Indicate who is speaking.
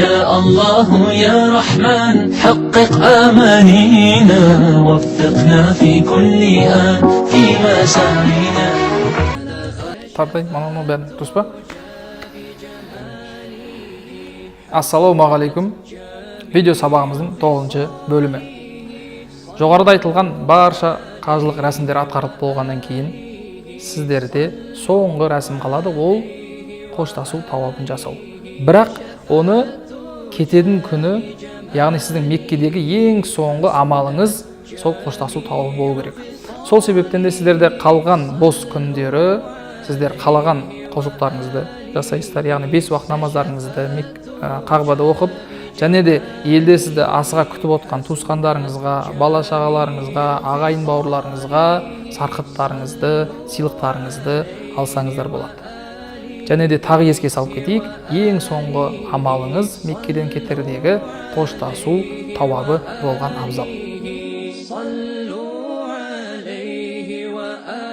Speaker 1: يا الله يا رحمن حقق آمانينا وفقنا في كل آن فيما سعينا.
Speaker 2: Тартайын, мынау бәрін, дұрыс па? Ассалаумағалейкум! Видео сабағымыздың 9-шы бөлімі. Жоғарыда айтылған барша қажылық рәсімдері атқарылып болғаннан кейін сіздерде соңғы рәсім қалады, ол қоштасу тауапын жасау. Бірақ оны кететін күні, яғни сіздің Меккедегі ең соңғы амалыңыз сол қоштасу тауабы болу керек. Сол себептен де сіздерде қалған бос күндері сіздер қалаған құлшылықтарыңызды жасайсыздар, яғни бес уақыт намаздарыңызды Қағбада оқып, және де елде сізді асыға күтіп отқан туысқандарыңызға, бала шағаларыңызға, ағайын бауырларыңызға сарқыттарыңызды, сыйлықтарыңызды алсаңыздар болады. Және де тағы еске салып кетейік, ең соңғы амалыңыз Меккеден кетердегі қоштасу тауабы болған абзал.
Speaker 1: صلوا عليه وآله.